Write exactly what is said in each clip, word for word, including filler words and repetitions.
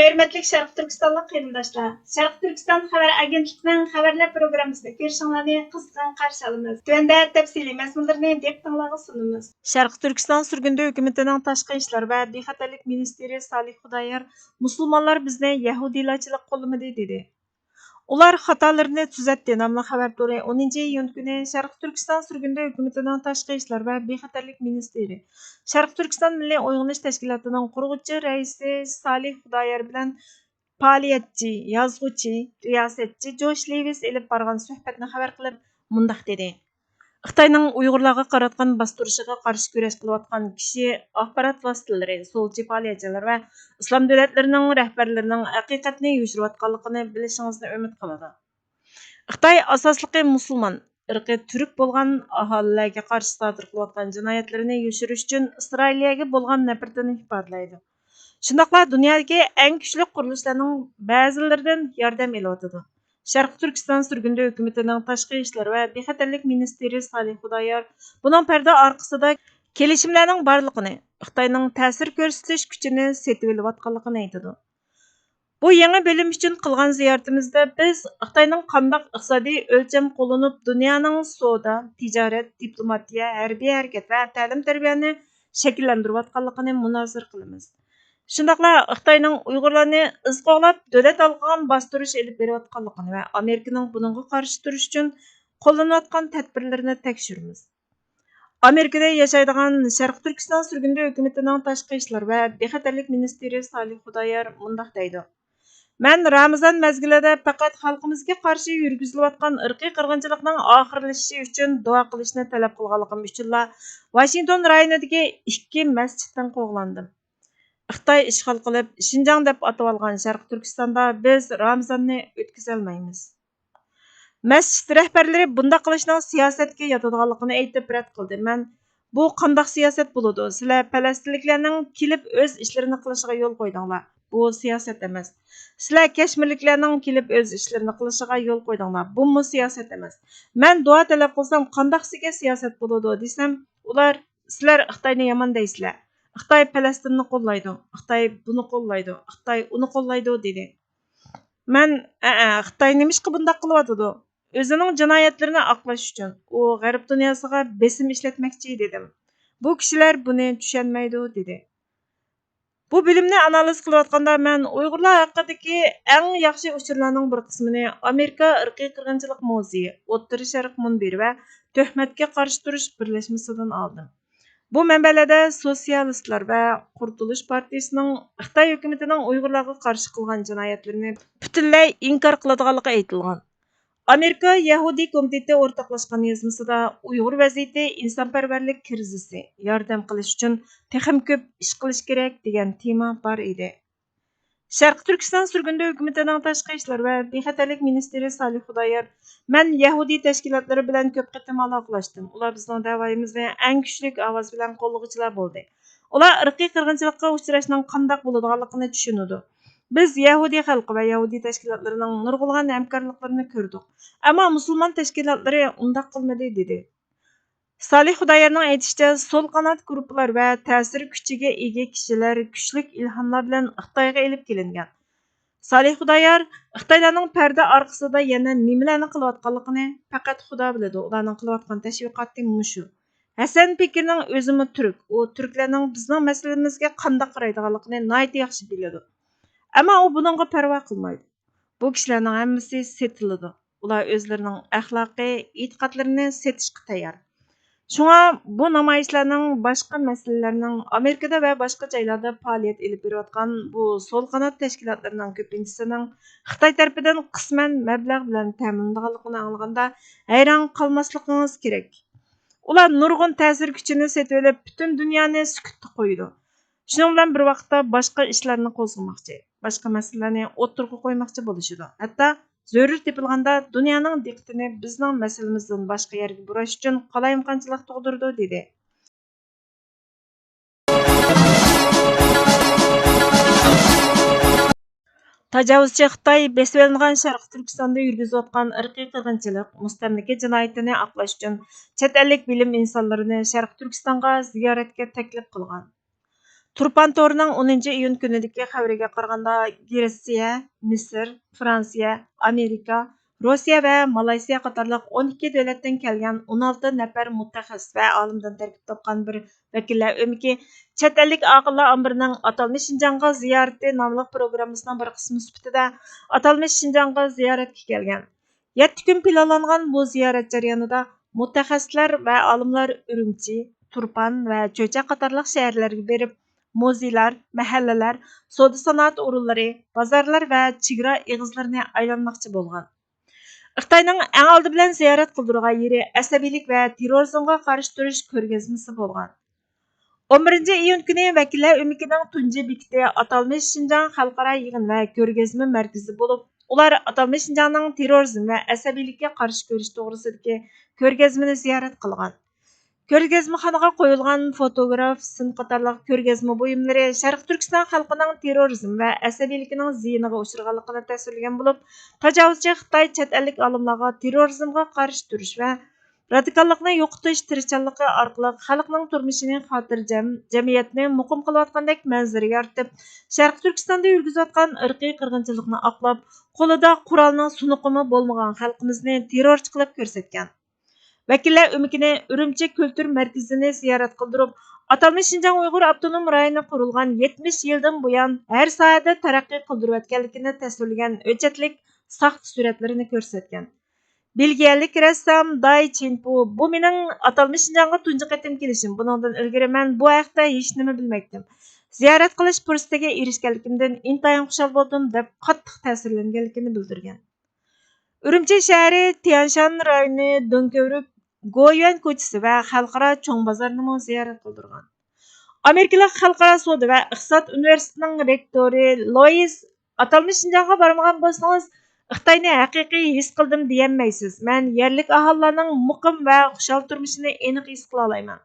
ھۆرمەتلىك شەرقىي تۈركىستانلىق قېرىنداشلار، شەرقىي تۈركىستان خەۋەر ئاگېنتلىقىنىڭ خەۋەرلەر پروگراممىسىنى كۆرۈشۈڭلارنى قىزغىن قارشى ئالىمىز. تۆۋەندە تەپسىلىي مەزمۇنلىرىنى دىققىتىڭلارغا سۇنىمىز. شەرقىي تۈركىستان سۈرگۈندە ھۆكۈمىتىنىڭ تاشقى ئىشلار ۋە بىخەتەرلىك مىنىستىرى سالىھ خۇدايار مۇسۇلمانلار بىزنى يەھۇدىيلارچىلىق قوللىمىدى، دېدى. ئۇلار خاتالىرىنى تۈزەتتى ناملىق خەۋەر تورى ئونىنچى ئىيۇن كۈنى شەرقىي تۈركىستان سۈرگۈندە ھۆكۈمىتىنىڭ تاشقى ئىشلار ۋە بىخەتەرلىك مىنىستىرى، شەرقىي تۈركىستان مىللىي ئويغىنىش تەشكىلاتىنىڭ قۇرغۇچى رەئىسى سالىھ خۇدايار بىلەن پائالىيەتچى، يازغۇچى، رىياسەتچى جوش لېۋىس ئېلىپ بارغان سۆھبەتنى خەۋەر قىلىپ مۇنداق دېدى: خىتاينىڭ ئۇيغۇرلارغا قاراتقان باستۇرۇشىغا قارشى كۈرەش قىلىۋاتقان كىشى، ئاخبارات ۋاسىتىلىرى، سولچى پائالىيەتچىلەر ۋە ئىسلام دۆلەتلىرىنىڭ رەھبەرلىرىنىڭ ھەقىقەتنى يوشۇرۇۋاتقانلىقىنى بىلىشىڭىزنى ئۈمىد قىلىدۇ. خىتاي ئاساسلىقى مۇسۇلمان، ئىرقى تۈرك بولغان ئاھالىلەرگە قارشى سادىر قىلىۋاتقان جىنايەتلىرىنى يوشۇرۇش ئۈچۈن ئىسرائىلىيەگە بولغان نەپرىتىنى ئىپادىلەيدۇ. شۇنداقلا دۇنيادىكى ئەڭ كۈچلۈك قۇرۇلۇشلارنىڭ بەزىلىرىدىن ياردەم ئېلىۋاتىدۇ. شەرقىي تۈركىستان سۈرگۈندە ھۆكۈمىتىنىڭ تاشقى ئىشلار ۋە بىخەتەرلىك مىنىستىرى سالىھ خۇدايار بۇنىڭ پەردە ئارقىسىدا كېلىشىملەرنىڭ بارلىقىنى، خىتاينىڭ تەسىر كۆرسىتىش كۈچىنى سېتىۋېلىۋاتقانلىقىنى ئېيتىدۇ. بۇ يېڭى بۆلۈم ئۈچۈن قىلغان زىيارىتىمىزدە بىز خىتاينىڭ قانداق ئىقتىسادىي ئۆلچەم قوللىنىپ دۇنيانىڭ سودا، تىجارەت، دىپلوماتىيە، ھەربىي ھەرىكەت ۋە تەلىم-تەربىيەنى شەكىللەندۈرۈۋاتقانلىقىنى مۇنازىرە قىلىمىز. شۇنداقلا خىتاينىڭ ئۇيغۇرلارنى ئىز قوغلاپ دۆلەت ھالقىغان باستۇرۇش ئېلىپ بېرىۋاتقانلىقىنى ۋە ئامېرىكىنىڭ بۇنىڭغا قارشى تۇرۇش ئۈچۈن قوللىنىۋاتقان تەدبىرلىرىنى تەكشۈرىمىز. ئامېرىكىدا ياشايدىغان شەرقىي تۈركىستان سۈرگۈندە ھۆكۈمىتىنىڭ تاشقى ئىشلار ۋە بىخەتەرلىك مىنىستىرى سالىھ خۇدايار مۇنداق دەيدۇ: مەن رامىزان مەزگىلىدە پەقەت خەلقىمىزگە قارشى يۈرگۈزۈلۈۋاتقان ئىرقىي قىرغىنچىلىقنىڭ ئاخىرلىشىشى ئۈچۈن دۇئا قىلىشنى تەلەپ قىلغانلىقىم ئۈچۈنلا ۋاشىنگتون رايونىدىكى ئىككى مەسچىتتىن قوغلاندىم. خىتاي ئىشغال قىلىپ، شىنجاڭ دەپ ئاتىۋالغان شەرقىي تۈركىستاندا بىز رامىزاننى ئۆتكۈزەلمەيمىز. مەسچىت رەھبەرلىرى بۇنداق قىلىشنىڭ سىياسەتكە ياتىدىغانلىقىنى ئېيتىپ رەت قىلدى. مەن، بۇ قانداق سىياسەت بولىدۇ؟ سىلەر پەلەستىنلىكلەرنىڭ كېلىپ ئۆز ئىشلىرىنى قىلىشىغا يول قويدۇڭلار. بۇ سىياسەت ئەمەس. سىلەر كەشمىرلىكلەرنىڭ كېلىپ ئۆز ئىشلىرىنى قىلىشىغا يول قويدۇڭلار. بۇمۇ سىياسەت ئەمەس. مەن دۇئا تەلەپ قىلسام، قانداقسىگە سىياسەت بولىدۇ دېسەم، ئۇلار، سىلەر خىتاينى يامان دەيسىلەر. خىتاي پەلەستىننى قوللايدۇ، خىتاي بۇنى قوللايدۇ، خىتاي ئۇنى قوللايدۇ، دېدى. مەن، ئەئە، خىتاي نېمىشقا بۇنداق قىلىۋاتىدۇ؟ ئۆزىنىڭ جىنايەتلىرىنى ئاقلاش ئۈچۈن ئۇ غەرب دۇنياسىغا بېسىم ئىشلەتمەكچى، دېدىم. بۇ كىشىلەر بۇنى چۈشەنمەيدۇ، دېدى. بۇ بۆلۈمنى ئانالىز قىلىۋاتقاندا مەن ئۇيغۇرلار ھەققىدىكى ئەڭ ياخشى ئۇچۇرلارنىڭ بىر قىسمىنى ئامېرىكا ئىرقىي قىرغىنچىلىق مۇزېيى، ئوتتۇرا شەرق مۇنبىرى ۋە تۆھمەتكە قارشى تۇرۇش بىرلەشمىسىدىن ئالدىم. بۇ مەنبەلەردە سوتسىيالىستلار ۋە قۇرتۇلۇش پارتىيىسىنىڭ خىتاي ھۆكۈمىتىنىڭ ئۇيغۇرلارغا قارشى قىلغان جىنايەتلىرىنى پۈتۈنلەي ئىنكار قىلىدىغانلىقى ئېيتىلغان. ئامېرىكا يەھۇدىي كومىتېتى ئورتاقلاشقان يازمىسىدا ئۇيغۇر ۋەزىيىتى ئىنسانپەرۋەرلىك كىرىزىسى، ياردەم قىلىش ئۈچۈن تېخىمۇ كۆپ ئىش قىلىش كېرەك، دېگەن تېما بار ئىدى. شەرقىي تۈركىستان سۈرگۈندە ھۆكۈمىتىنىڭ تاشقى ئىشلار ۋە بىخەتەرلىك مىنىستىرى سالىھ خۇدايار، مەن يەھۇدىي تەشكىلاتلىرى بىلەن كۆپ قېتىم ئالاقىلەشتىم. ئۇلار بىزنىڭ دەۋايىمىزنى ئەڭ كۈچلۈك ئاۋاز بىلەن قوللىغۇچىلار بولدى. ئۇلار ئىرقىي قىرغىنچىلىققا ئۇچراشنىڭ قانداق بولىدىغانلىقىنى چۈشىنىدۇ. بىز يەھۇدىي خەلقى ۋە يەھۇدىي تەشكىلاتلىرىنىڭ نۇرغۇنلىغان ھەمكارلىقلىرىنى كۆردۇق. ئەمما مۇسۇلمان تەشكىلاتلىرى ئۇنداق قىلمىدى، دېدى. سالىھ خۇدايارنىڭ ئېيتىشىچە، سول قانات گۇرۇپپىلار ۋە تەسىر كۈچىگە ئىگە كىشىلەر كۈچلۈك ئىلھاملار بىلەن خىتايغا ئېلىپ كېلىنگەن. سالىھ خۇدايار خىتايلارنىڭ پەردە ئارقىسىدا يەنە نېمىلەرنى قىلىۋاتقانلىقىنى پەقەت خۇدا بىلىدۇ، ئۇلارنىڭ قىلىۋاتقان تەشۋىقاتى مۇشۇ. ھەسەن پېكىرنىڭ ئۆزىمۇ تۈرك، ئۇ تۈركلەرنىڭ بىزنىڭ مەسىلىمىزگە قانداق قارايدىغانلىقىنى ناھايىتى ياخشى بىلىدۇ. ئەمما ئۇ بۇنىڭغا پەرۋا قىلمايدۇ. بۇ كىشىلەرنىڭ ھەممىسى سېتىلىدۇ. ئۇلار ئۆزلىرىنىڭ ئەخلاقى، ئېتىقادلىرىنى سېتىشقا تەييار. شۇڭا بۇ نامايىشلارنىڭ باشقا مەسىلىلەرنىڭ ئامېرىكىدا ۋە باشقا جايلاردا پائالىيەت ئېلىپ بېرىۋاتقان بۇ سول قانات تەشكىلاتلىرىنىڭ كۆپىنچىسىنىڭ خىتاي تەرىپىدىن قىسمەن مەبلەغ بىلەن تەمىنلىنىدىغانلىقىنى ئاڭلىغاندا ھەيران قالماسلىقىڭىز كېرەك. ئۇلار نۇرغۇن تەسىر كۈچىنى سېتىۋېلىپ، پۈتۈن دۇنيانى سۈكۈتتە قويىدۇ. شۇنىڭ بىلەن بىر ۋاقىتتا باشقا ئىشلارنى قوزغىماقچى، باشقا مەسىلىلەرنى ئوتتۇرىغا قويماقچى بولۇشىدۇ. ھەتتا زۆرۈر تېپىلغاندا دۇنيانىڭ دىققىتىنى بىزنىڭ مەسىلىمىزدىن باشقا يەرگە بۇراش ئۈچۈن قالايمىقانچىلىق تۇغدۇرىدۇ، دېدى. تاجاۋۇزچى خىتاي بېسىۋېلىنغان شەرقىي تۈركىستاندا يۈرگۈزۈۋاتقان ئىرقىي قىرغىنچىلىق، مۇستەملىكە جىنايىتىنى ئاقلاش ئۈچۈن چەت ئەللىك بىلىم ئىنسانلىرىنى شەرقىي تۈركىستانغا زىيارەتكە تەكلىپ قىلغان. تۇرپان تورىنىڭ ئونىنچى ئىيۇن كۈنىدىكى خەۋىرىگە قارىغاندا، گرېتسىيە، مىسىر، فرانسىيە، ئامېرىكا، روسىيە ۋە مالايسىيە قاتارلىق ئون ئىككى دۆلەتتىن كەلگەن ئون ئالتە نەپەر مۇتەخەسسىس ۋە ئالىمدىن تەركىب تاپقان بىر ۋەكىللەر ئۆمىكى چەت ئەللىك ئاقىللار ئامبىرىنىڭ ئاتالمىش شىنجاڭغا زىيارىتى ناملىق پروگراممىسىنىڭ بىر قىسمى سۈپىتىدە ئاتالمىش شىنجاڭغا زىيارەتكە كەلگەن. يەتتە كۈن پىلانلانغان بۇ زىيارەت جەريانىدا مۇتەخەسسىسلەر ۋە ئالىملار ئۈرۈمچى، تۇرپان ۋە چۆچەك قاتارلىق شەھەرلەرگە بېرىپ، مۇزېيلار، مەھەللىلەر، سودا سانائەت ئورۇنلىرى، بازارلار ۋە چېگرا ئېغىزلىرىنى ئايلانماقچى بولغان. خىتاينىڭ ئەڭ ئالدى بىلەن زىيارەت قىلدۇرغان يېرى ئەسەبىيلىك ۋە تېررورىزمغا قارشى تۇرۇش كۆرگەزمىسى بولغان. ئون بىرىنچى ئىيۇن كۈنى ۋەكىللەر ئۆمىكىنىڭ تۇنجى بېكىتى ئاتالمىش شىنجاڭ خەلقئارا يىغىن ۋە كۆرگەزمە مەركىزى بولۇپ، ئۇلار ئاتالمىش شىنجاڭنىڭ تېررورىزم ۋە ئەسەبىيلىككە قارشى كۈرىشى توغرىسىدىكى كۆرگەزمىنى زىيارەت قىلغان. كۆرگەزمىخانىغا قويۇلغان فوتوگراف، سىن قاتارلىق كۆرگەزمە بۇيۇملىرى شەرقىي تۈركىستان خەلقىنىڭ تېررورىزم ۋە ئەسەبىيلىكىنىڭ زىيىنىغا ئۇچرىغانلىقىنى تەسۋىرلىگەن بولۇپ، تاجاۋۇزچى خىتاي چەت ئەللىك ئالىملارغا تېررورىزمغا قارشى تۇرۇش ۋە رادىكاللىقنى يوقىتىش تىرىشچانلىقى ئارقىلىق خەلقنىڭ تۇرمۇشىنى خاتىرجەم، جەمئىيەتنى مۇقىم قىلىۋاتقاندەك مەنزىرە يارىتىپ، شەرقىي تۈركىستاندا يۈرگۈزۈۋاتقان ئىرقىي قىرغىنچىلىقنى ئاقلاپ، قولىدا قورالنىڭ سۇنۇقىمۇ بولمىغان خەلقىمىزنى تېررورچى قىلىپ كۆرسەتكەن. ۋەكىللەر ئۆمىكىنى ئۈرۈمچى كۈلتۈر مەركىزىنى زىيارەت قىلدۇرۇپ، ئاتالمىش شىنجاڭ ئۇيغۇر ئاپتونوم رايونى قۇرۇلغان يەتمىش يىلدىن بۇيان ھەر ساھەدە تەرەققىي قىلدۇرۇۋەتكەنلىكىنى تەسۋىرلىگەن ھۆججەتلىك ساختا سۈرەتلىرىنى كۆرسەتكەن. بېلگىيەلىك رەسسام داي چىنپۇ، «بۇ مېنىڭ ئاتالمىش شىنجاڭغا تۇنجى قېتىم كېلىشىم، بۇنىڭدىن ئىلگىرى مەن بۇ ھەقتە ھېچنېمە بىلمەيتتىم. زىيارەت قىلىش پۇرسىتىگە ئېرىشكەنلىكىمدىن ئىنتايىن خۇشال بولدۇم» دەپ قاتتىق تەسىرلەنگەنلىكىنى بىلدۈرگەن. ئۈرۈمچى شەھىرى تيەنشان رايونى دۇڭكۆۋرۈك گويۈەن كوچىسى ۋە خەلقئارا چوڭ بازارنىمۇ زىيارەت قىلدۇرغان. ئامېرىكىلىق خەلقئارا سودا ۋە ئىقتىساد ئۇنىۋېرسىتېتىنىڭ رېكتورى لويىس، «ئاتالمىش شىنجاڭغا بارمىغان بولسىڭىز، خىتاينى ھەقىقىي ھېس قىلدىم دېيەلمەيسىز. مەن يەرلىك ئاھالىلەرنىڭ مۇقىم ۋە خۇشال تۇرمۇشىنى ئېنىق ھېس قىلالايمەن.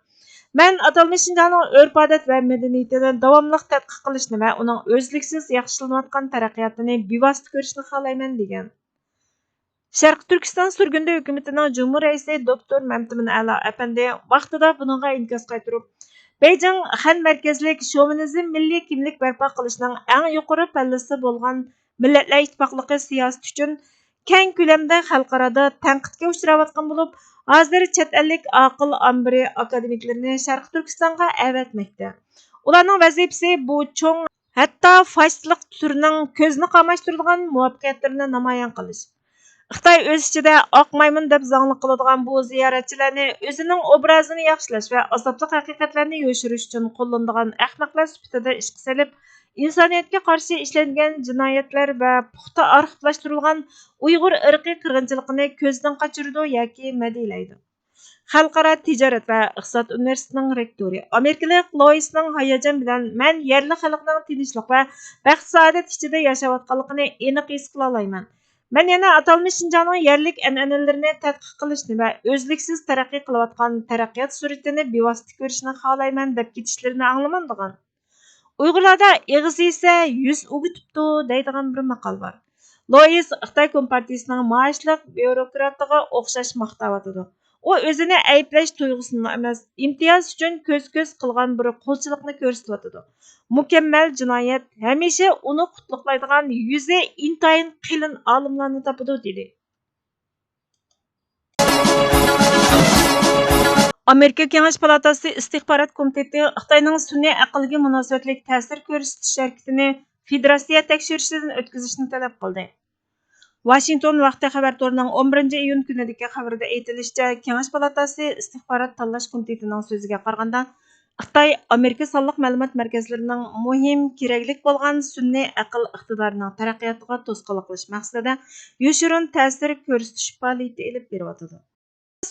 مەن ئاتالمىش شىنجاڭنىڭ ئۆرپ-ئادەت ۋە مەدەنىيىتىنى داۋاملىق تەتقىق قىلىشنى ۋە ئۇنىڭ ئۈزلۈكسىز ياخشىلىنىۋاتقان تەرەققىياتىنى بىۋاسىتە كۆرۈشنى خالايمەن» دېگەن. شەرقىي تۈركىستان سۈرگۈندە ھۆكۈمىتىنىڭ جۇمھۇر رەئىسى دوكتور مەمتىمىن ئەلا ئەپەندى ۋاقتىدا بۇنىڭغا ئىنكاس قايتۇرۇپ، بېيجىڭ خەن مەركەزلىك شوۋىنىزم مىللىي كىملىك بەرپا قىلىشنىڭ ئەڭ يۇقىرى پەللىسى بولغان مىللەتلەر ئىتتىپاقلىقى سىياسىتى ئۈچۈن كەڭ كۆلەمدە خەلقئارادا تەنقىدكە ئۇچراۋاتقان بولۇپ، ھازىر چەت ئەللىك ئاقىل ئامبىرى ئاكادېمىكلىرىنى شەرقىي تۈركىستانغا ئەۋەتمەكتە. ئۇلارنىڭ ۋەزىپىسى بۇ چوڭ، ھەتتا فاشىستلىق تۈرنىڭ كۆزنى قاماشتۇرىدىغان مۇۋەپپەقىيەتلىرىنى نامايان قىلىش. خىتاي ئۆز ئىچىدە ئاق مايمۇن دەپ زاڭلىق قىلىدىغان بۇ زىيارەتچىلەرنى ئۆزىنىڭ ئوبرازىنى ياخشىلاش ۋە ئازابلىق ھەقىقەتلەرنى يوشۇرۇش ئۈچۈن قوللىنىدىغان ئەخمەقلەر سۈپىتىدە ئىشقا سېلىپ، ئىنسانىيەتكە قارشى ئىشلەنگەن جىنايەتلەر ۋە پۇختا ئارخىپلاشتۇرۇلغان ئۇيغۇر ئىرقىي قىرغىنچىلىقىنى كۆزدىن قاچۇرىدۇ ياكى مەدھىيلەيدۇ. خەلقئارا تىجارەت ۋە ئىقتىساد ئۇنىۋېرسىتېتىنىڭ رېكتورى ئامېرىكىلىق لويىسنىڭ ھاياجان بىلەن، «مەن يەرلىك خەلقنىڭ تىنچلىق ۋە بەخت-سائادەت ئىچىدە ياشاۋاتقانلىقىنى ئېنىق ھېس قىلالايمەن. مەن يەنە ئاتالمىش شىنجاڭنىڭ يەرلىك ئەنئەنىلىرىنى تەتقىق قىلىشنى ۋە ئۈزلۈكسىز تەرەققىي قىلىۋاتقان تەرەققىيات سۈرئىتىنى بىۋاسىتە كۆرۈشنى خالايمەن» دەپ كېتىشلىرىنى ئاڭلىمامدىغان. ئۇيغۇرلاردا «ئېغىز يېسە، يۈز ئۆگىتىپتۇ» دەيدىغان بىر ماقال بار. لويىس خىتاي كومپارتىيىسىنىڭ مائاشلىق بيۇروكراتىغا ئوخشاش ماختاۋاتىدۇ. ئۇ ئۆزىنى ئەيىبلەش تۇيغۇسىنىلا ئەمەس، ئىمتىياز ئۈچۈن كۆز-كۆز قىلغان بىر قولچىلىقنى كۆرسىتىۋاتىدۇ. مۇكەممەل جىنايەت ھەمىشە ئۇنى قۇتلۇقلايدىغان يۈزى ئىنتايىن قېلىن ئالىملارنى تاپىدۇ، دېدى. ئامېرىكا كېڭەش پالاتاسى ئىستىخبارات كومىتېتى خىتاينىڭ سۈنئىي ئەقىلگە مۇناسىۋەتلىك تەسىر كۆرسىتىش ھەرىكىتىنى فېدېراتسىيە تەكشۈرۈشىدىن ئۆتكۈزۈشنى تەلەپ قىلدى. ۋاشىنگتون ۋاقتى خەۋەر تورىنىڭ ئون بىرىنچى ئىيۇن كۈنىدىكى خەۋىرىدە ئېيتىلىشىچە، كېڭەش پالاتاسى ئىستىخبارات تاللاش كومىتېتىنىڭ سۆزىگە قارىغاندا، خىتاي ئامېرىكا سانلىق مەلۇمات مەركەزلىرىنىڭ مۇھىم، كېرەكلىك بولغان سۈنئىي ئەقىل ئىقتىدارىنىڭ تەرەققىياتىغا توسقۇنلۇق قىلىش مەقسىتىدە يوشۇرۇن تەسىر كۆرسىتىش پائالىيىتى ئېلىپ بېرىۋاتىدۇ.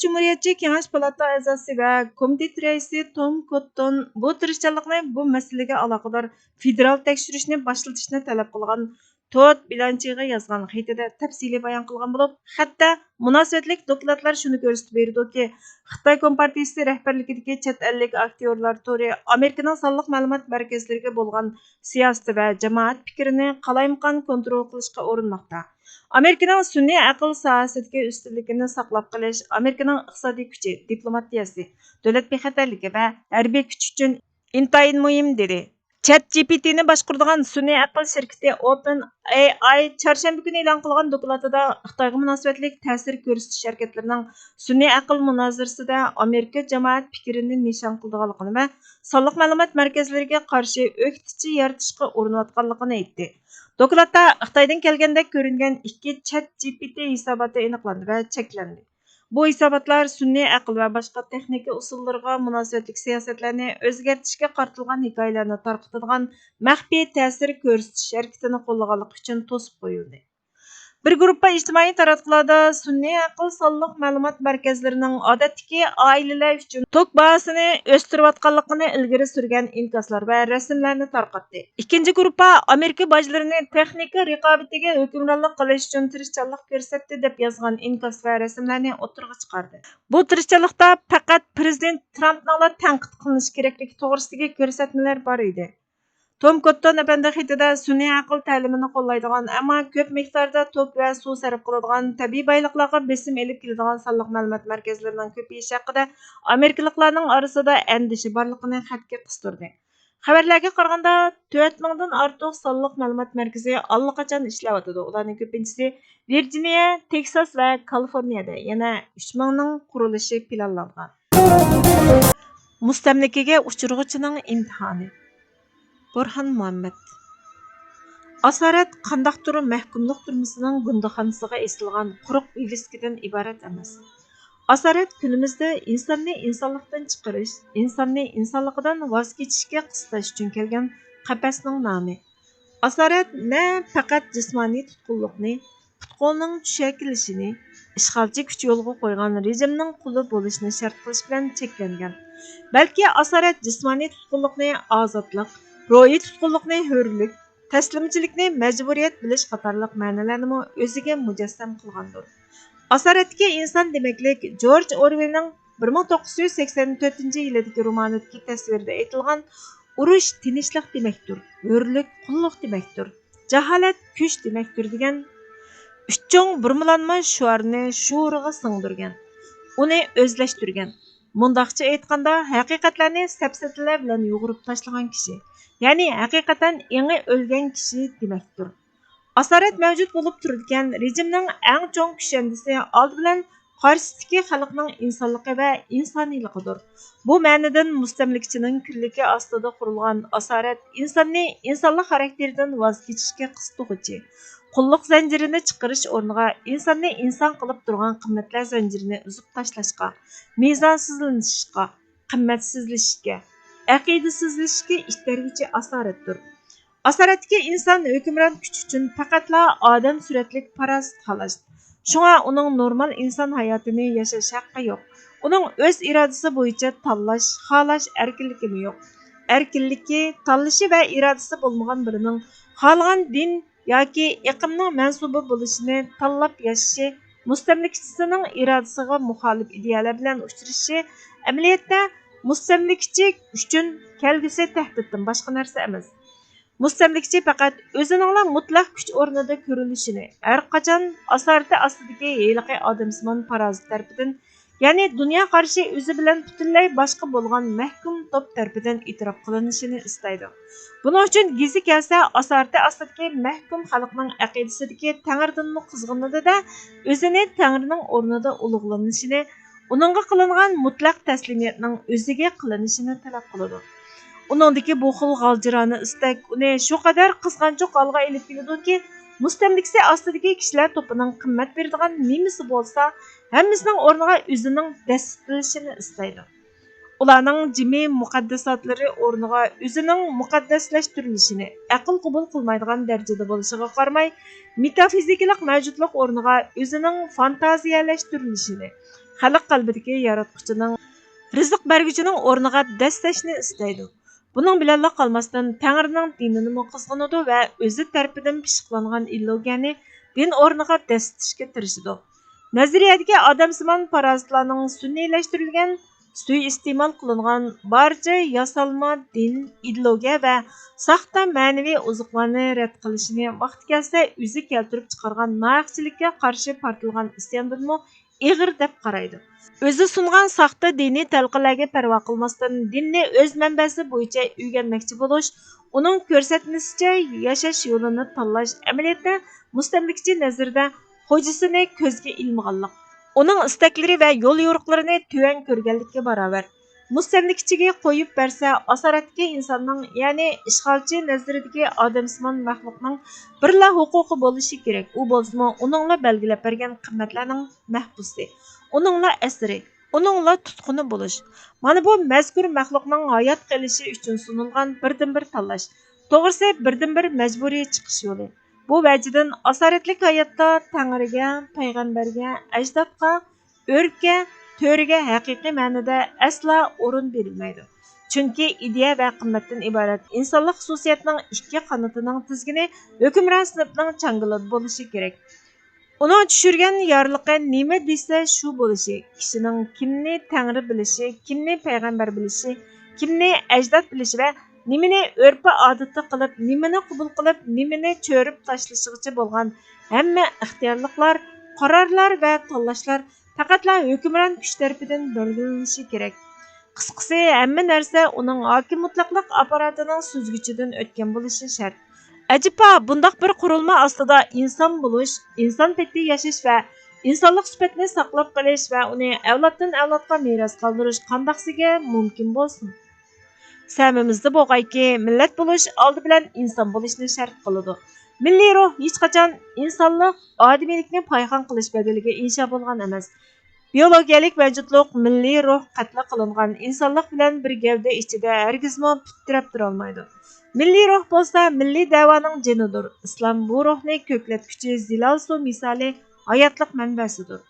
جۇمھۇرىيەتچى كېڭەش پالاتا ئەزاسى ۋە كومىتېت رەئىسى توم كوتتون بۇ تىرىشچانلىقنى بۇ مەسىلىگە ئالاقىدار فېدېرال تەكشۈرۈشنى باشلىتىشنى تەلەپ قىلغان تود بىلانچىغا يازغان خېتىدە تەپسىلىي بايان قىلغان بولۇپ، خەتتە مۇناسىۋەتلىك دوكلاتلار شۇنى كۆرسىتىپ بېرىدۇكى، خىتاي كومپارتىيىسى رەھبەرلىكىدىكى چەت ئەللىك ئاكتيورلار تورى ئامېرىكىنىڭ سانلىق مەلۇمات مەركەزلىرىگە بولغان سىياسىتى ۋە جامائەت پىكرىنى قالايمىقان كونترول قىلىشقا ئۇرۇنماقتا. ئامېرىكىنىڭ سۈنئىي ئەقىل ساھەسىدىكى ئۈستۈنلۈكىنى ساقلاپ قېلىش ئامېرىكىنىڭ ئىقتىسادىي كۈچى، دىپلوماتىيەسى، دۆلەت بىخەتەرلىكى ۋە ھەربىي كۈچى ئۈچۈن ئىنتايىن مۇھىم، دېدى. چات جى پى تىنى باشقۇرىدىغان سۈنئىي ئەقىل شىركىتى ئوپېن ئەي ئاي چارشەنبە كۈنى ئېلان قىلغان دوكلاتىدا خىتايغا مۇناسىۋەتلىك تەسىر كۆرسىتىش ھەرىكەتلىرىنىڭ سۈنئىي ئەقىل مۇنازىرىسىدە ئامېرىكا جامائەت پىكرىنى نىشان قىلىدىغانلىقىنى ۋە سانلىق مەلۇمات مەركەزلىرىگە قارشى ئۆكتىچى يارىتىشقا ئۇرۇنۇۋاتقانلىقىنى ئېيتتى. دوكلاتتا خىتايدىن كەلگەندەك كۆرۈنگەن ئىككى چات جى پى تى ھېساباتى ئېنىقلاندى ۋە چەكلەندى. بۇ ھېساباتلار سۈنئىي ئەقىل ۋە باشقا تېخنىكا ئۇسۇللىرىغا مۇناسىۋەتلىك سىياسەتلەرنى ئۆزگەرتىشكە قارىتىلغان ھېكايىلەرنى تارقىتىدىغان مەخپىي تەسىر كۆرسىتىش ھەرىكىتىنى قوللىغانلىقى ئۈچۈن توسۇپ قويۇلدى. بىر گۇرۇپپا ئىجتىمائىي تاراتقۇلاردا سۈنئىي ئەقىل سانلىق مەلۇمات مەركەزلىرىنىڭ ئادەتتىكى ئائىلىلەر ئۈچۈن توك باھاسىنى ئۆستۈرۈۋاتقانلىقىنى ئىلگىرى سۈرگەن ئىنكاسلار ۋە رەسىملەرنى تارقاتتى. ئىككىنچى گۇرۇپپا ئامېرىكا باجلىرىنى تېخنىكا رىقابىتىگە ھۆكۈمرانلىق قىلىش ئۈچۈن تىرىشچانلىق كۆرسەتتى، دەپ يازغان ئىنكاس ۋە رەسىملەرنى ئوتتۇرىغا چىقاردى. بۇ تىرىشچانلىقتا پەقەت پىرېزىدېنت ترامپنىڭلا تەنقىد قىلىنىشى كېرەكلىكى توغرىسىدىكى كۆرسەتمىلەر بار ئىدى. توم كوتتون ئەپەندى خېتىدە سۈنئىي ئەقىل تەلىمىنى قوللايدىغان، ئەمما كۆپ مىقداردا توك ۋە سۇ سەرپ قىلىدىغان، تەبىئىي بايلىقلارغا بېسىم ئېلىپ كېلىدىغان سانلىق مەلۇمات مەركەزلىرىنىڭ كۆپىيىشى ھەققىدە ئامېرىكىلىقلارنىڭ ئارىسىدا ئەندىشە بارلىقىنى خەتكە قىستۇردى. خەۋەرلەرگە قارىغاندا، تۆت مىڭدىن ئارتۇق سانلىق مەلۇمات مەركىزى ئاللىقاچان ئىشلەۋاتىدۇ. ئۇلارنىڭ كۆپىنچىسى ۋىرجىنىيە، تېكساس ۋە كالىفورنىيەدە، يەنە ئۈچ مىڭنىڭ قۇرۇلۇشى پىلانلانغان. مۇستەملىكىگە ئۇچرىغۇچىنىڭ ئىمتىھانى. بۇرھان مۇھەممەد. ئاسارەت قانداقتۇر مەھكۇملۇق تۈرمىسىنىڭ گۇندىخانىسىغا ئېسىلغان قۇرۇق ۋىۋىسكىدىن ئىبارەت ئەمەس. ئاسارەت كۈنىمىزدە ئىنساننى ئىنسانلىقتىن چىقىرىش، ئىنساننى ئىنسانلىقىدىن ۋاز كېچىشكە قىستاش ئۈچۈن كەلگەن قەپەسنىڭ نامى. ئاسارەت نە پەقەت جىسمانىي تۇتقۇنلۇقنى، پۇت-قولنىڭ چۈشە كېلىشىنى، ئىشغالچى كۈچ يولغا قويغان رېجىمنىڭ قۇلى بولۇشنى شەرت قىلىش بىلەن چەكلەنگەن، بەلكى ئاسارەت جىسمانىي تۇتقۇنلۇقنى ئازادلىق، روھىي تۇتقۇنلۇقنى ھۆرلۈك، تەسلىمچىلىكنى مەجبۇرىيەت بىلىش قاتارلىق مەنىلەرنىمۇ ئۆزىگە مۇجەسسەم قىلغاندۇر. ئاسارەتتىكى ئىنسان دېمەكلىك جورج ئورۋېلنىڭ بىر مىڭ توققۇز يۈز سەكسەن تۆتىنچى يىلىدىكى رومانىدىكى تەسۋىرىدە ئېيتىلغان، «ئۇرۇش تىنچلىق دېمەكتۇر، ھۆرلۈك قۇللۇق دېمەكتۇر، جاھالەت كۈچ دېمەكتۇر» دېگەن ئۈچ چوڭ بۇرمىلانما شوئارنى شورىغا سىڭدۈرگەن، ئۇنى ئۆزلەشتۈرگەن، مۇنداقچە ئېيتقاندا، ھەقىقەتلەرنى سەپسەتىلەر بىلەن يۇغۇرۇپ تاشلىغان كىشى، يەنى ھەقىقەتەن ئېڭى ئۆلگەن كىشى دېمەكتۇر. ئاسارەت مەۋجۇت بولۇپ تۇرىدىكەن، رېجىمنىڭ ئەڭ چوڭ كۈشەندىسى ئالدى بىلەن قارشىسىدىكى خەلقنىڭ ئىنسانلىقى ۋە ئىنسانىيلىقىدۇر. بۇ مەنىدىن مۇستەملىكىچىنىڭ كۈنلۈكى ئاستىدا قۇرۇلغان ئاسارەت ئىنساننى ئىنسانلىق خاراكتېرىدىن ۋاز كېچىشكە قىستىغۇچى، قۇللۇق زەنجىرىنى چىقىرىش ئورنىغا ئىنساننى ئىنسان قىلىپ تۇرغان قىممەتلەر زەنجىرىنى ئۈزۈپ تاشلاشقا، مىزانسىزلىنىشقا، قىممەتسىزلىشىشكە، ئەقىدىسىزلىشىشكە ئىتتەرگۈچى ئاسارەتتۇر. ئاسارەتتىكى ئىنسان ھۆكۈمران كۈچ ئۈچۈن پەقەتلا ئادەم سۈرەتلىك پارازىت، خالاس. شۇڭا ئۇنىڭ نورمال ئىنسان ھاياتىنى ياشاش ھەققى يوق. ئۇنىڭ ئۆز ئىرادىسى بويىچە تاللاش، خالاش ئەركىنلىكىمۇ يوق. ئەركىنلىكى، تاللىشى ۋە ئىرادىسى بولمىغان بىرىنىڭ خالىغان دىن ياكى ئېقىمنىڭ مەنسۇبى بولۇشىنى تاللاپ ياشىشى، مۇستەملىكىچىسىنىڭ ئىرادىسىغا مۇخالىپ ئىدىيەلەر بىلەن ئۇچرىشىشى ئەمەلىيەتتە مۇستەملىكىچى ئۈچۈن كەلگۈسى تەھدىتتىن باشقا نەرسە ئەمەس. مۇستەملىكىچى پەقەت ئۆزىنىڭلا مۇتلەق كۈچ ئورنىدا كۆرۈلۈشىنى، ھەرقاچان ئاسارىتى ئاستىدىكى ھېلىقى ئادەمسىمان پارازىت تەرىپىدىن، يەنى دۇنيا قارىشى ئۆزى بىلەن پۈتۈنلەي باشقا بولغان مەھكۇم توپ تەرىپىدىن ئېتىراپ قىلىنىشىنى ئىستەيدۇ. بۇنىڭ ئۈچۈن گېزى كەلسە، ئاسارىتى ئاستىدىكى مەھكۇم خەلقنىڭ ئەقىدىسىدىكى تەڭرىدىنمۇ قىزغىنىدۇ-دە، ئۆزىنى تەڭرىنىڭ ئورنىدا ئۇلۇغلىنىشىنى، ئۇنىڭغا قىلىنغان مۇتلەق تەسلىمىيەتنىڭ ئۆزىگە قىلىنىشىنى تەلەپ قىلىدۇ. ئۇنىڭدىكى بۇ خىل غالجىرانا ئىستەك ئۇنى شۇ قەدەر قىزغانچۇق ھالغا ئېلىپ كېلىدۇكى، مۇستەملىكىسى ئاستىدىكى كىشىلەر توپىنىڭ قىممەت بېرىدىغان نېمىسى بولسا، ھەممىسىنىڭ ئورنىغا ئۆزىنىڭ دەسسىتىلىشىنى ئىستەيدۇ. ئۇلارنىڭ جىمى مۇقەددەساتلىرى ئورنىغا ئۆزىنىڭ مۇقەددەسلەشتۈرۈلۈشىنى ئەقىل قوبۇل قىلمايدىغان دەرىجىدە بولۇشىغا قارىماي، مېتافىزىكىلىق مەۋجۇتلۇق ئورنىغا ئۆزىنىڭ فانتازىيەلەشتۈرۈلۈشىنى، خەلق قەلبىدىكى ياراتقۇچىنىڭ، رىزىق بەرگۈچىنىڭ ئورنىغا دەسسەشنى ئىستەيدۇ. بۇنىڭ بىلەنلا قالماستىن، تەڭرىنىڭ دىنىنىمۇ قىزغىنىدۇ ۋە ئۆزى تەرىپىدىن پىششىقلانغان ئىدېئولوگىيەنى دىن ئورنىغا دەسسىتىشكە تىرىشىدۇ. نەزەرىيەدىكى ئادەمسىمان پارازىتلارنىڭ سۈنئىيلەشتۈرۈلگەن، سۇيىئىستېمال قىلىنغان بارچە ياسالما دىن، ئىدېئولوگىيە ۋە ساختا مەنىۋى ئوزۇقلارنى رەت قىلىشىنى ۋاقتى كەلسە ئۆزى كەلتۈرۈپ چىقارغان ناھەقچىلىككە قارشى پارتلىغان ئىسياندىنمۇ ئېغىر دەپ قارايدۇ. ئۆزى سۇنغان ساختا دىنىي تەلقىنلەرگە پەرۋا قىلماستىن، دىننى ئۆز مەنبەسى بويىچە ئۆگەنمەكچى بولۇش، ئۇنىڭ كۆرسەتمىسىچە ياشاش يولىنى تاللاش ئەمەلىيەتتە مۇستەملىكىچى نەزىرىدە خوجىسىنى كۆزگە ئىلمىغانلىق، ئۇنىڭ ئىستەكلىرى ۋە يوليورۇقلىرىنى تۆۋەن كۆرگەنلىككە باراۋەر. مۇستەملىكىچىگە قويۇپ بەرسە، ئاسارەتتىكى ئىنساننىڭ، يەنى ئىشغالچى نەزىرىدىكى ئادەمسىمان مەخلۇقنىڭ بىرلا ھوقۇقى بولۇشى كېرەك، ئۇ بولسىمۇ ئۇنىڭلا بەلگىلەپ بەرگەن قىممەتلەرنىڭ مەھبۇسى، ئۇنىڭلا ئەسىرى، ئۇنىڭلا تۇتقۇنى بولۇش. مانا بۇ مەزكۇر مەخلۇقنىڭ ھايات قېلىشى ئۈچۈن سۇنۇلغان بىردىنبىر تاللاش، توغرىسى بىردىنبىر مەجبۇرىي چىقىش يولى. بۇ ۋەجىدىن ئاسارەتلىك ھاياتتا تەڭرىگە، پەيغەمبەرگە، ئەجدادقا، ئۆرپكە، تۆرىگە ھەقىقىي مەنىدە ئەسلا ئورۇن بېرىلمەيدۇ. چۈنكى ئىدىيە ۋە قىممەتتىن ئىبارەت ئىنسانلىق خۇسۇسىيەتنىڭ ئىككى قانىتىنىڭ تىزگىنى ھۆكۈمران سىنىپنىڭ چاڭگىلىدا بولۇشى كېرەك. ئۇنىڭ چۈشۈرگەن يارلىقى نېمە دېسە شۇ بولۇشى، كىشىنىڭ كىمنى تەڭرى بىلىشى، كىمنى پەيغەمبەر بىلىشى، كىمنى ئەجداد بىلىشى ۋە نېمىنى ئۆرپى ئادىتى قىلىپ، نېمىنى قوبۇل قىلىپ، نېمىنى چۆرۈپ تاشلىشىغىچە بولغان ھەممە ئىختىيارلىقلار، قارارلار ۋە تاللاشلار پەقەتلا ھۆكۈمران كۈچ تەرىپىدىن بەلگىلىنىشى كېرەك. قىسقىسى، ھەممە نەرسە ئۇنىڭ ھاكىم مۇتلەقلىق ئاپپاراتىنىڭ سۈزگۈچىدىن ئۆتكەن بولۇشى شەرت. ئەجەبا، بۇنداق بىر قۇرۇلما ئاستىدا ئىنسان بولۇش، ئىنسان پېتى ياشاش ۋە ئىنسانلىق سۈپەتنى ساقلاپ قېلىش ۋە ئۇنى ئەۋلادتىن ئەۋلادقا مىراس قالدۇرۇش قانداقسىگە مۇمكىن بولسۇن؟ سەمىمىزدە بولغايكى، مىللەت بولۇش ئالدى بىلەن ئىنسان بولۇشنى شەرت قىلىدۇ. مىللىي روھ ھېچقاچان ئىنسانلىق، ئادىمىيلىكنى پايخان قىلىش بەدىلىگە ئىنشا بولغان ئەمەس. بىيولوگىيەلىك مەۋجۇتلۇق مىللىي روھ قەتلى قىلىنغان ئىنسانلىق بىلەن بىر گەۋدە ئىچىدە ھەرگىزمۇ پىتىرەپ تۇرالمايدۇ. مىللىي روھ بولسا مىللىي دەۋانىڭ جېنىدۇر. ئىسلام بۇ روھنى كۆكلەتكۈچى زىلال سۇ مىسالى ھاياتلىق مەنبەسىدۇر.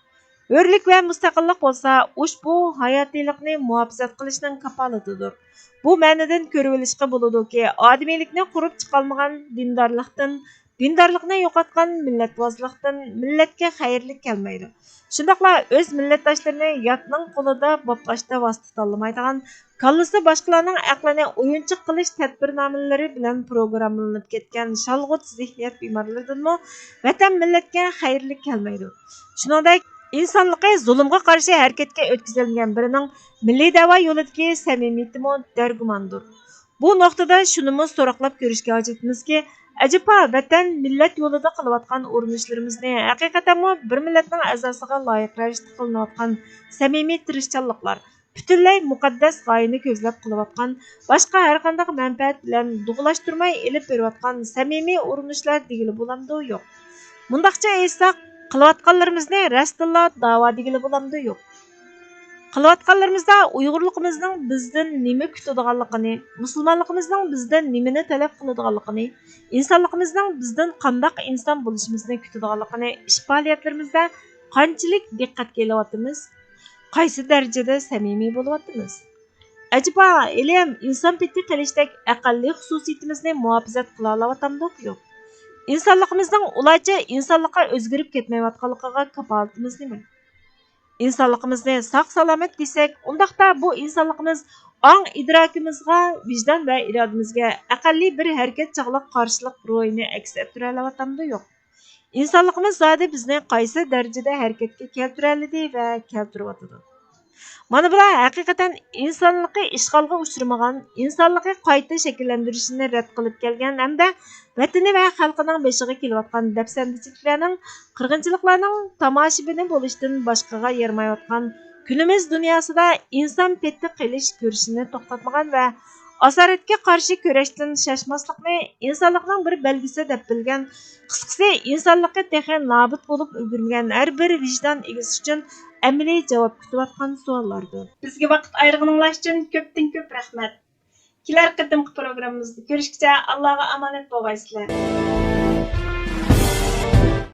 ھۆرلۈك ۋە مۇستەقىللىق بولسا ئۇشبۇ ھاياتىيلىقنى مۇھاپىزەت قىلىشنىڭ كاپالىتىدۇر. بۇ مەنىدىن كۆرۈۋېلىشقا بولىدۇكى، ئادىمىيلىكنى قۇرۇپ چىقالمىغان دىندارلىقتىن، دىندارلىقنى يوقاتقان مىللەتۋازلىقتىن مىللەتكە خەيرلىك كەلمەيدۇ. شۇنداقلا ئۆز مىللەتداشلىرىنى ياتنىڭ قولىدا باپلاشتا ۋاسىتە تاللىمايدىغان، كاللىسى باشقىلارنىڭ ئەقلىنى ئويۇنچۇق قىلىش تەدبىرنامىلىرى بىلەن پروگراممىلىنىپ كەتكەن شالغۇت زېھنىيەت بىمارلىرىدىنمۇ ۋەتەن مىللەتكە خەيرلىك كەلمەيدۇ. شۇنىڭدەك، ئىنسانلىقى زۇلۇمغا قارشى ھەرىكەتكە ئۆتكۈزۈلگەن بىرىنىڭ مىللىي دەۋا يولىدىكى سەمىمىيىتىمۇ دەرگۇماندۇر. بۇ نۇقتىدا شۇنىمۇ سوراقلاپ كۆرۈشكە ھاجىتىمىزكى، ئەجەبا ۋەتەن، مىللەت يولىدا قىلىۋاتقان ئۇرۇنۇشلىرىمىزنى ھەقىقەتەنمۇ بىر مىللەتنىڭ ئەزاسىغا لايىق رەۋىشتە قىلىنىۋاتقان سەمىمىي تىرىشچانلىقلار، پۈتۈنلەي مۇقەددەس غايىنى كۆزلەپ قىلىۋاتقان، باشقا ھەرقانداق مەنپەئەت بىلەن دۇغىلاشتۇرماي ئېلىپ بېرىۋاتقان سەمىمىي ئۇرۇنۇشلار دېگىلى بولامدۇ؟ يوق. مۇنداقچە ئېيتساق، قىلىۋاتقانلىرىمىزنى راستتىنلا داۋا دېگىلى بولامدۇ؟ يوق. قىلىۋاتقانلىرىمىزدا ئۇيغۇرلۇقىمىزنىڭ بىزدىن نېمە كۈتىدىغانلىقىنى، مۇسۇلمانلىقىمىزنىڭ بىزدىن نېمىنى تەلەپ قىلىدىغانلىقىنى، ئىنسانلىقىمىزنىڭ بىزدىن قانداق ئىنسان بولۇشىمىزنى كۈتىدىغانلىقىنى ئىش پائالىيەتلىرىمىزدە قانچىلىك دىققەتكە ئېلىۋاتىمىز؟ قايسى دەرىجىدە سەمىمىي بولۇۋاتىمىز؟ ئەجەبا، ھېلىھەم ئىنسان پېتى قىلىشتەك ئەقەللىي خۇسۇسىيىتىمىزنى مۇھاپىزەت قىلالاۋاتامدۇق؟ يوق. ئىنسانلىقىمىزنىڭ ئۇلارچە ئىنسانلىققا ئۆزگىرىپ كەتمەيۋاتقانلىقىغا كاپالىتىمىز نېمە؟ ئىنسانلىقىمىزنى ساق-سالامەت دېسەك، ئۇنداقتا بۇ ئىنسانلىقىمىز ئاڭ-ئىدراكىمىزغا، ۋىجدان ۋە ئىرادىمىزگە ئەقەللىي بىر ھەرىكەتچانلىق قارشىلىق روھىنى ئەكس ئەتتۈرەلەۋاتامدۇ؟ يوق. ئىنسانلىقىمىز زادى بىزنى قايسى دەرىجىدە ھەرىكەتكە كەلتۈرەلىدى ۋە كەلتۈرۈۋاتىدۇ؟ مانا بۇلار ھەقىقەتەن ئىنسانلىقى ئىشغالغا ئۇچرىمىغان، ئىنسانلىقى قايتا شەكىللەندۈرۈشنى رەت قىلىپ كەلگەن ھەمدە ۋەتىنى ۋە خەلقىنىڭ بېشىغا كېلىۋاتقان دەپسەندىچىلىكلەرنىڭ، قىرغىنچىلىقلارنىڭ تاماشىبىنى بولۇشتىن باشقىغا يارىمايۋاتقان كۈنىمىز دۇنياسىدا ئىنسان پېتى قىلىش كۈرىشىنى توختاتمىغان ۋە ئاسارەتكە قارشى كۈرەشتىن شاشماسلىقنى ئىنسانلىقنىڭ بىر بەلگىسى دەپ بىلگەن، قىسقىسى، ئىنسانلىقى تېخى نابۇت بولۇپ ئۈلگۈرمىگەن ھەر بىر ۋىجدان ئىگىسى ئۈچۈن ئەمەلىي جاۋاب كۈتۈۋاتقان سوئاللاردۇر. بىزگە ۋاقىت ئايرىغىنىڭلار ئۈچۈن كۆپتىن كۆپ رەھمەت. كېلەر قېتىمقى پروگراممىمىزدا كۆرۈشكىچە ئاللاغا ئامانەت بولغايسىلەر.